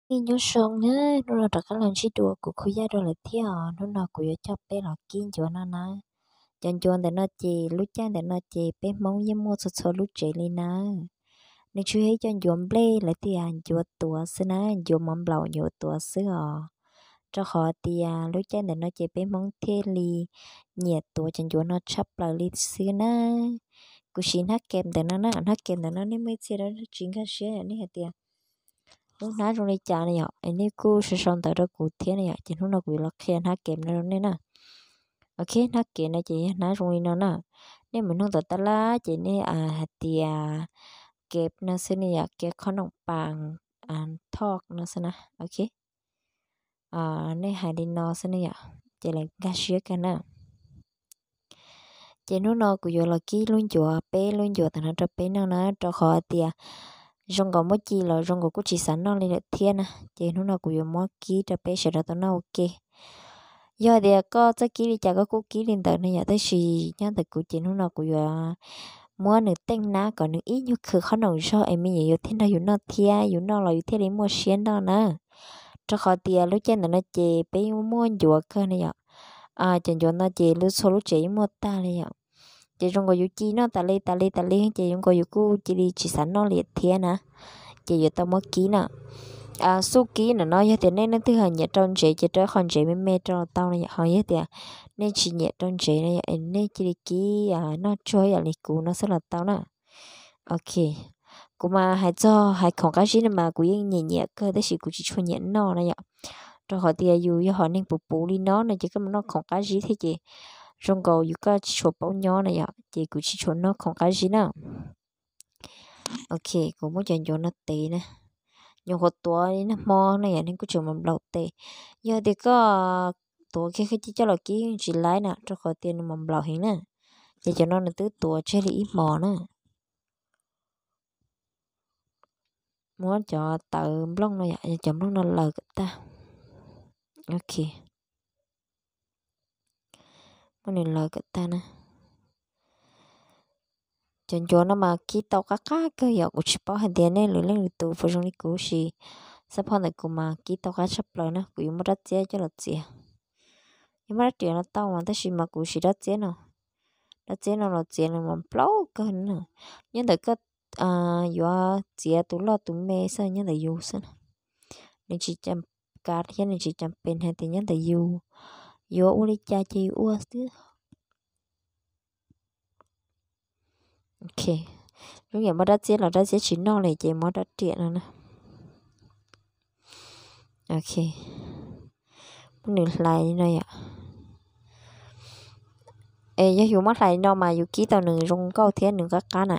Nej nyob zoo na, hnub no rov qab los ntsib dua kuv Khuv Yaj dua lawm thiab os. Hnub no kuv yuav coj peb los kib ncuav no na. Cov ncuav ntawm no ces lub caij ntawm no ces peb Hmoob yeej muaj txhua txhua lub tsev li na. Nws tsis yog ib co ncuav nplej, lawv tias ncuav tuav xwb na, ncuav mov nplaum ncuav tuav xwb os. Rau qhov tias lub caij ntawm no ces peb Hmoob thiaj li nyiam tuav cov ncuav no tshaj plaws li xwb na. Kuv siv hnab kem ntawm no na, hnab kem ntawm no nej muaj ib txhia tsis nkag siab nej hais tias lub hnab zoo li cas na yom, es nej kuj sau sau ntawv rau kuv thiab na yom, ces hnub no kuv yuav los qhia hnab kem no rau nej na. Ok, hnab kem no ces yog hnab zoo li no na. Nej mus nug tom tab lab ces nej hais tias kem no xwb ne yom, kem khob noom pas thoj no xwb na. Ok, nej hais li no xwb ne yom, ces lawv nkag siab kawg na. Ces hnub no kuv yuav los kib lub ncuav, peb lub ncuav tam no rau peb noj na, rau qhov tias zoo nkaus muab ci los zoo nkaus kuj tsis xav noj li lawm thiab na. Ces hnub no kuv yuav muab kib rau peb sawv daws tau noj ua ke. Yog tias koj txawj kib li cas koj kuj kib li ntawd na yom, tab sis nyob ntawm kuv ces hnub no kuv yuav muab nws teej nab kom nws ib nyuag khwv qhob noom zog es me nyuam yus thiaj nrog yus noj thiab, yus noj los yus thiaj li muaj siab noj na. Rau qhov tias lub caij ntawm no ces peb yeej muaj ncuav kawg na yom. Cov ncuav no ces lub txhua lub tsev yeej muaj tag li yom. Ces zoo nkaus yus ci noj tas li tas li tas li ces zoo nkaus yus kuj cia li tsis xav noj li thiab na. Ces yuav tau muab kib na. Xuj kib ntawm no yog tias nej leej twg nyiam rau ntsev ces rau ib qho ntsev me me rau los tau na yom, ho yog tias nej tsis nyiam rau ntsev na yom, nej cia li kib noj tsuag yam li kuv no xwb los tau na. Ok, kuv mas hais txog hais khoom qab zib no mas kuv yeej nyiam nyiam kawg tab sis kuv tsis tshua nyiam noj na yom. Rau qhov tias yus yog hom neeg puv puv li no no ces koj mus noj khoom qab zib thiab ces zoo nkaus yus koj tsis tshua paub nyob na yom, ces kuv tsis tshua noj khoom qab zib na. Ok, kuv muab cov ncuav no tev na. Nyuam qhuav tuav li nag hmo no yom, nws kuj tseem mos nplaum tes. Yog tias koj tuav kiag koj cia coj los kib tsis laib na, rau qhov tias nws mos nplaum heev na. Ces cov no nws twb tuav tseg li ib hmos na. Muab cov tawv nplooj no yom, cov nplooj no laws kom tag. Ok, muab nws laws kom tag na. Cov ncuav no mas kib tau qab qab kawg yom, kuv tsis paub hais tias nej lwm leej lwm tus puas zoo li kuv, sis xab phoj ntawm kuv mas kib tau qab tshaj plaws na. Kuv yuav muab rab txiab coj los txiav. Yuav muab rab riam los tau mas tab sis mas kuv siv rab txiab no. Rab txiab no los txiav nws mas plaub kawg na. Nyob ntawm koj yuav txiav tus loj tus me xwb, nyob ntawm yus xwb. Nws tsis cas kav thiab nws tsis cas pes hais tias nyob ntawm yus yuav ua li cas ces yus ua xwb. Ok, lub niam muab rab txiab los rab txiab tsis noj li ces muab rab riam no na. Ok, muab nws hlais li no yom. Es yog yus muab hlais li no mas yus kib tau nws zoo nkauj thiab nws qab qab na.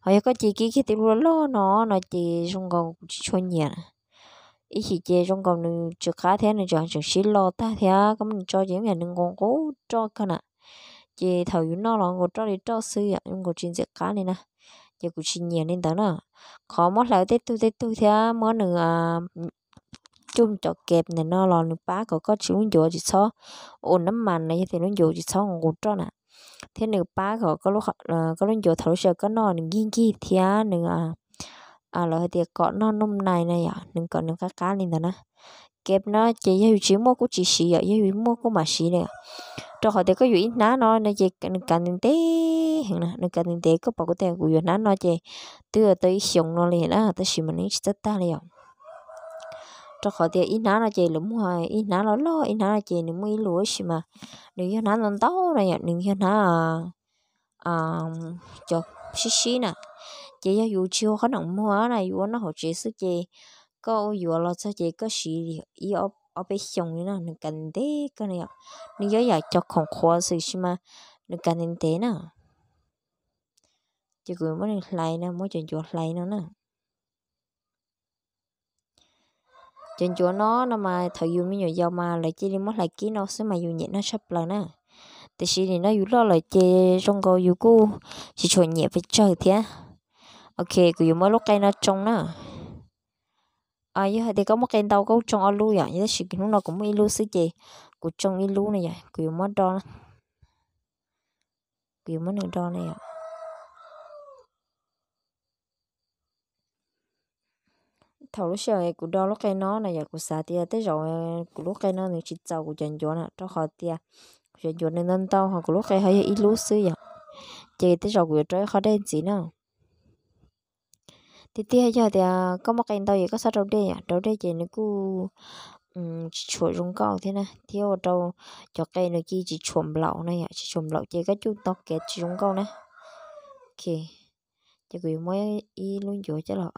Ho yog koj cia kib kiag tej lub loj loj no no ces zoo nkaus kuv tsis tshua nyiam. Ib chim ces zoo nkaus nws tsis qab thiab nws tseem tseem sib lo tag thiab, koj muab nws tso ces ib yam nws nqus nqus roj kawg na. Ces thaum yus noj los nkaus roj li roj xwb yom, nkaus tsis ntxim qab li na. Ces kuv tsis nyiam li ntawd na. Qhov muab hlais tej tug tej tug thiab muab nws cuj cov kev ntawm no los nws pab kom koj tsis lub ncuav tsis txhob ua nab mas na, yog tias lub ncuav tsis txhob nqus roj na, thiab nws pab kom koj lub ncuav thaum lub sij hawm koj noj nws nkig nkig thiab nws lawv hais tias kom noj nuj nais na yom, nws kom nws qab qab li ntawd na. Kev no ces yog yus tsis muaj kuj tsis siv yom, yog yus muaj kuj mam siv na. Rau qhov tias koj yuav ib hnab no no ces nws kav ntev ntev heev na, nws kav ntev ntev, koj pom kuv tias kuv yuav hnab no ces twb yuav tau ib xyoos no li na, tab sis mas nws tsis txawj tag li yom. Rau qhov tias ib hnab no ces lawv muag ib hnab loj loj, ib hnab no ces nws muaj ib lus ib si mas nws yog hnab ntau ntau na yom, nws yog hnab cov sib sib na. Ces yog yus tsis ua qhob noom muag na, yus ua noj hauv tsev xwb ces koj ua yuav los txog ces koj siv ib ob peb xyoos li no, nws kav ntev kawg na yom. Nws yog yam cov khoom qhuav xwb sis mas nws kav ntev ntev na. Ces kuv muab nws hlais no, muab cov ncuav hlais no na. Cov ncuav no no mas thaum yus me nyuam yaus mas lawv cia li muab hlais kib no xwb mas yus nyiam noj tshaj plaws na. Tiam sis nim no yus loj lawm ces zoo nkaus yus kuj tsis tshua nyiam pes tsawg thiab. Ok, kuv yuav muab lub qe no tsoo na. Yog hais tias koj muaj qe ntau koj tsoo ob lub yom, tab sis hnub no kuv muaj ib lub xwb ces kuv tsoo ib lub na yom, kuv yuav muab do, kuv yuav muab nws do na yom. thaum lub sij hawm kuv do lub qe no na yom, kuv xav tias tej zaum kuv lub qe no nws tsis txaus kuv cov ncuav na, rau qhov tias kuv cov ncuav nws ntau ntau, ho kuv lub qe ho yog ib lub xwb yom, ces tej zaum kuv yuav rau ib qho dej ntxiv na. Tiag tiag yog tias koj muaj qe ntau ces koj txhob rau dej yom, rau dej ces nws kuj tsis tshuam zoo nkauj thiab na, thiab ua rau cov qe nws cia tsis tshuam nplaum na yom, tsis tshuam nplaum ces koj cuj tau kev tsis zoo nkauj na. Ok, ces kuv yuav muab ib lub ncuav coj los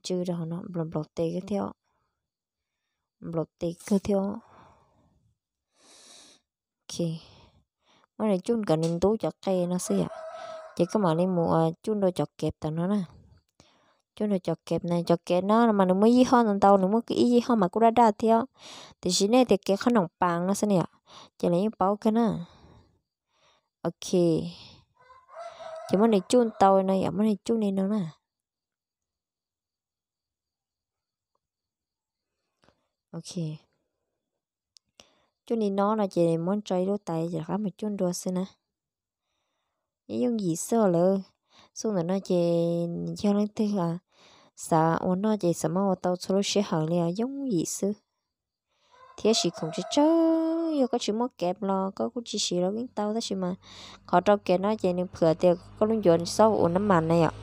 tsw rau hauv no, nplaum nplaum tes kawg thiab, nplaum tes kawg thiab. Ok, muab nws cuj kom nws ntub cov qe no xwb yom, ces koj mam li mus cuj nrau cov kev tam no na. Cuj nrau cov kev na, cov kev no mas nws muaj yij hoj ntau ntau, nws muaj ib yij hoj mas kuj daj daj thiab, tiam sis nej tias kev qhob noom pas no xwb na yom, ces lawv yeej paub kawg na. Ok, ces muab nws cuj tau no yom, muab nws cuj li no na. Ok, cuj li no no ces muab tso ib lub tais ces rov qab mus cuj nrau xwb na. Yeej yooj yim xwb os lawv. Xub ntawm no ces yog leej twg xav ua noj ces xav muab ua tau txhua lub sij hawm li os, yooj yim xwb. Thiab sis khoom tsawg tsawg, yog koj tsis muaj kev los koj kuj tsis siv los yeej tau, tab sis mas qhov rau kev no ces nws phwm tias koj lub ncuav tsis txhob ua nab mas na yom,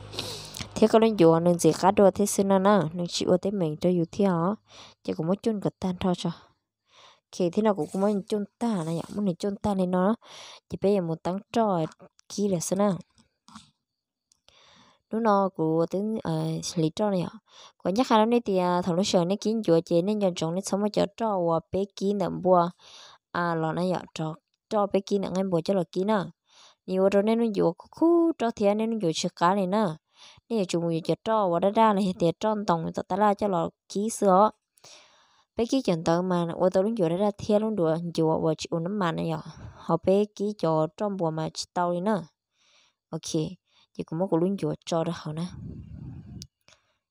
thiab koj lub ncuav nws ntxim qab dua thiab xwb no na, nws tsis ua teeb meem rau yus thiab os. Ces kuv muab cuj kom tag nrho tso. Ok, thiab no kuv kuj muab nws cuj tag na yom, muab nws cuj tag li no, ces peb yuav mus teeb roj kib lawm xwb na. Hnub no kuv twb hliv roj na yom. Kuv ncaj qha rau nej tias thaum lub sij hawm nej kib ncuav ces nej nco ntsoov nej txhob muab cov roj uas peb kib ntawm npua los na yom, roj peb kib ntawm nqaij npua coj los kib na. Nws yuav ua rau nej lub ncuav khub khub roj thiab nej lub ncuav tsis qab li na. Nej yuav tsum mus yuav cov roj uas daj daj los yog tias roj ntoo tom tab laj coj los kib xwb os. Peb kib cov ntawd mas ua tau lub ncuav daj daj thiab lub ncuav uas tsis ua nab mas na yom. Ho peb kib cov roj npua mas tsis tau li na. Ok, ces kuv muab kuv lub ncuav tso rau hauv na.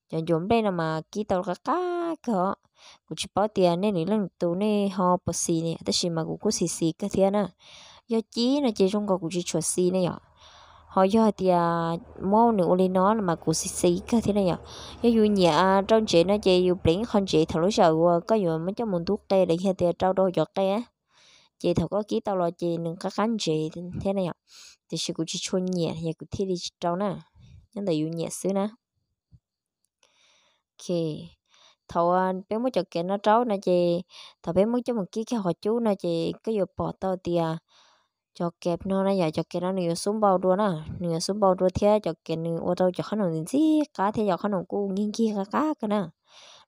Cov ncuav nplej no mas kib tau qab qab kawg os. Kuv tsis paub tias nej lwm leej tus nej ho puas xis ne, tab sis mas kuv kuj xis xis kawg thiab na. Yog kib no ces zoo nkaus kuv tsis tshua xis ne yom. Ho yog hais tias muab nws ua li no no mas kuv xis xis kawg thiab ne yom. Yog yus nyiam rau ntsev no ces yus pleev qho ntsev thaum lub sij hawm uas koj yuav muab coj mus ntub qe los yog tias rau rau cov qe, ces thaum koj kib tau los ces nws qab qab ntsev thiab na yom. Tiam sis kuv tsis tshua nyiam es kuv thiaj li tsis rau na, nyob ntawm yus nyiam xwb na. Ok, thaum peb muab cov kev no rau no ces thaum peb muab coj mus kib kiag qhov cub no ces koj yuav pom tau tias cov kev no na yom, cov kev no nws yuav xub npau dua na, nws yuav xub npau dua thiab cov kev nws ua rau cov qhob noom ntxim ntxim qab thiab cov qhob noom kuj nkig nkig qab qab kawg na.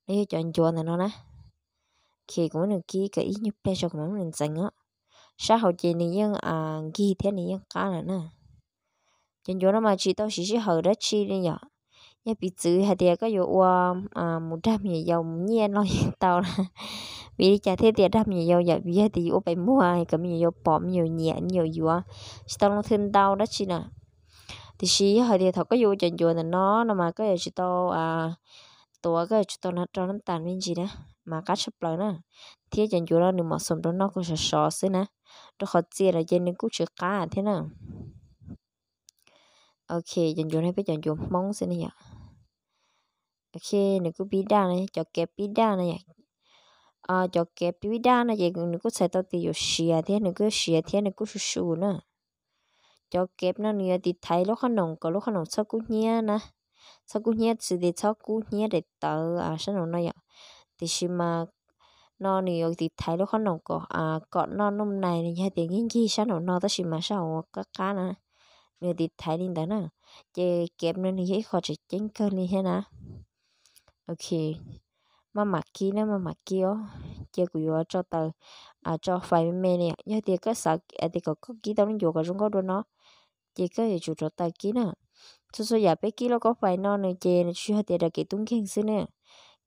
Los yog cov ncuav ntawm no na. Ok, kuv muab nws kib kom ib nyuag pliag tso kuv mam muab nws ntxeev os. Sab hauv ces nws yeej nkig thiab nws yeej qab lawm na. Cov ncuav no mas tsis tau siv sij hawm dab tsi li yom. Yog piv txwv hais tias koj yuav ua mus dag me nyuam yaus mus nyiaj no yeej tau na. Vim li cas thiaj tias dag me nyuam yaus yom? Vim yog tias yus ua pem muag kom me nyuam yaus pom me nyuam nyiam me nyuam yuav, tsis tau loo thw ntau dab tsi na. Tiam sis yog hais tias thaum koj yuav ua cov ncuav ntawm no no mas koj yuav tsum tau tuav, koj yuav tsum tau rau nab tas me ntsis na, mas qab tshaj plaws na. Thiab cov ncuav no nws mom xoom rau noj kua sov sov xwb na, rau qhov txias lawm ces nws kuj tsis qab thiab na. Ok, cov ncuav no peb cov ncuav Hmoob xwb ne yom. Ok, nws kuj pib daj na, cov kev pib daj na yom. Cov kev pib daj no ces nws kuj txhais tau tias yuav siav thiab, nws kuj siav thiab nws kuj su su na. Cov kev no nws yuav tiv thaiv lub qhob noom kom lub qhob noom txhob kub hnyiab na, txhob kub hnyiab, txhais tias txhob kub hnyiab daim tawv sab nraum no yom. Tiam sis mas no nws yuav tiv thaiv lub qhob noom kom, kom noj nuj nais, nws yog tias nkig nkig sab nraum no tab sis mas sab hauv qab qab na, nws yuav tiv thaiv li ntawd na. Ces kev no nws yog ib qho tseem ceeb kawg li thiab na. Ok, maj mam kib na, maj mam kib os. Ces kuv yuav tso taws, tso fais me me li. Yog tias koj xav tias kom koj kib tau lub ncuav kom zoo nkauj dua no, ces koj yuav tsum rauv taws kib na. Txhua txhua yam peb kib lub kaub fais no nws ces nws tsuas yog tias daim kev tub nkeeg xwb ne,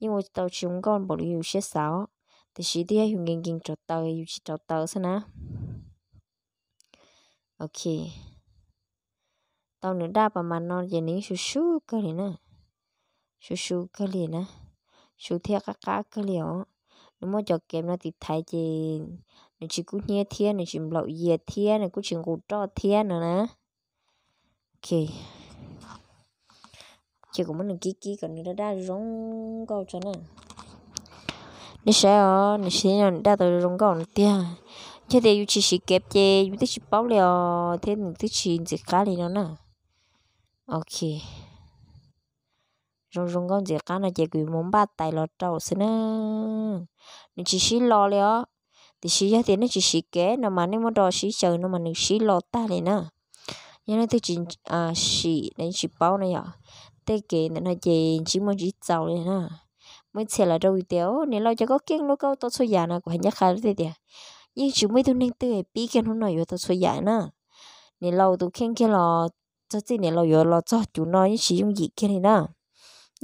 yeej ua tau tsis zoo nkauj npaum li yus siab xav os. Tiam sis twb yog yus nkees nkees rauv taws, yus tsis rauv taws xwb na. Ok, tau nws daj pas mas no ces nws yeej su su kawg li na, su su kawg li na, su thiab qab qab kawg li os. Nws muaj cov kev no tiv thaiv ces nws tsis kub hnyiab thiab nws tsis nplaum yias thiab nws kuj tsis nqus roj thiab no na. Ok, Ces kuv muab nws kib kib kom nws daj daj zoo nkauj tso na. Nej saib os, nws siv no nws daj tau zoo nkauj no tiag. Yog tias yus tsis siv kev ces yus twb tsis paub li os thiab nws twb tsis ntxim qab li no na. Ok, zoo zoo nkauj ntxim qab no ces kuv yuav mus npaj tais los rau xwb na. Nws tsis sib lo li os. Tiam sis yog tias nej tsis siv kev no mas nej muab do sib xyaw no mas nws sib lo tag li na. Yog nej twb tsis sim, nej tsis paub na yom, tej kev ntawm no ces ntsib muaj ntsib txaus li na. Muaj ib txhia lawv rau tias, niam laus, cas koj keej luaj, koj tau txhua yam na. Kuv hais ncaj qha tias yeej tsis muaj ib tug neeg twg pib kiag hnub no yuav tau txhua yam na. Niam laus tus kheej kiag los txog txij niam laus yuav los txog cum no yeej tsis yooj yim kiag li na.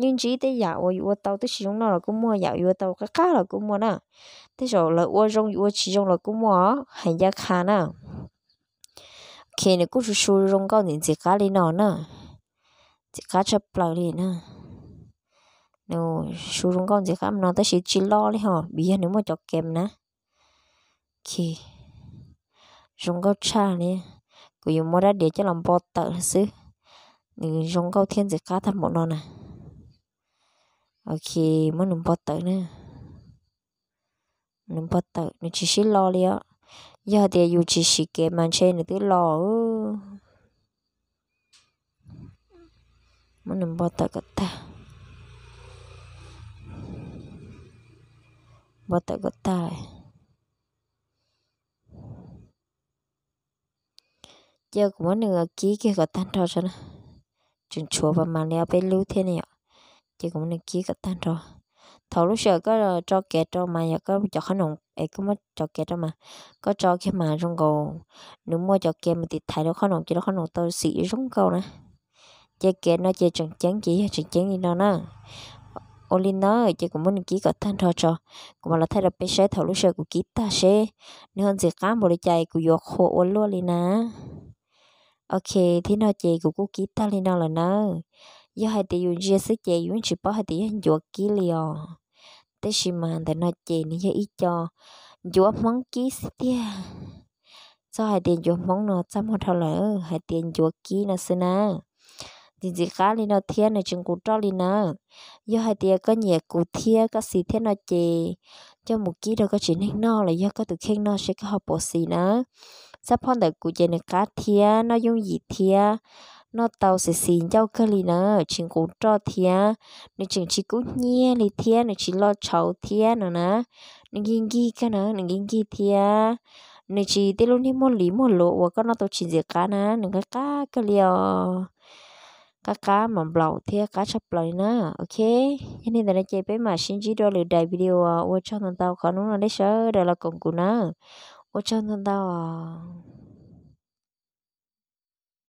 Yeej ntsib tej yam uas yus ua tau tib si zoo noj los kuj muaj, yam yus ua tau qab qab los kuj muaj na. Tej zaum lawv ua zoo yus ua tsis zoo los kuj muaj os, hais ncaj qha na. Ok, nws kuj su su zoo nkauj ntxim ntxim qab li no na. Ntxim qab tshaj plaws li na. Nws su zoo nkauj ntxim qab no tab sis tsis lo li hos vim yog nws muaj cov kem na. Ok, zoo nkauj tshaj li. Kuv yuav muab rab diav coj los npo tawm xwb. Nws zoo nkauj thiab ntxim qab tag npaum no na. Ok, muab nws npo tawm na. Nws npo tawm, nws tsis sib lo li os. Yog hais tias yus tsis siv kev mas ntshe nws twb lo. Muab nws npo tawm kom tag. Npo tawm kom tag. Ces kuv muab nws kib kiag kom tag nrho tso na. Tseem tshuav pas mas li ob peb lub thiab ne yom. Ces kuv muab nws kib kom tag nrho. Thaum lub sij hawm koj tso kev rau mas yog koj cov qhob noom es koj muab tso kev rau mas, koj tso kiag mas zoo nkaus nws muaj cov kev mus tiv thaiv rau qhob noom ces rau qhob noom tau xim zoo nkauj na. Ces kev no ces tseem ceeb ces yog tseem ceeb li no na. Ua li ntawd ces kuv muab nws kib kom tag nrho tso, kuv mam los thaij rau peb saib thaum lub sij hawm kuv kib tag seb nws ho ntxim qab npaum li cas kuv yuav qhuas ua luaj li na. Ok, thiab no ces kuv kuj kib tag li no lawm nawb. Yog hais tias yus ntsia xwb ces yus yeej tsis paub hais tias yog ncuav kib li os. Tab sis mas ntawm no ces nws yog ib co ncuav Hmoob kib xwb tiag. Txhob hais tias ncuav Hmoob no txaj muag dhau lawm, hais tias ncuav kib no xwb na. Ntxim ntxim qab li no thiab nws tsis nqus roj li na. Yog hais tias koj nyiam kuv thiab koj xis thiab no ces coj mus kib rau koj tsev neeg noj los yog koj tus kheej noj seb koj ho puas xis na. Xab phob ntawm kuv ces nws qab thiab noj yooj yim thiab noj tau xis xis ncauj kawg li na, tsis nqus roj thiab. Nws tseem tsis kub hnyiab li thiab nws tsis loj tshauv thiab no na. Nws nkig nkig kawg na, nws nkig nkig thiab. Nws tsis tej lub niag muag li muag luav uas koj noj tau tsis ntxim qab na, nws qab qab kawg li os. Qab qab mas nplaum thiab qab tshaj plaws li na. Ok, yog li ntawd no ces peb mam sib ntsib dua lwm daim video. Ua tsaug ntau ntau qhov hnub no nej sawv daws los koom kuv na. Ua tsaug ntau ntau os.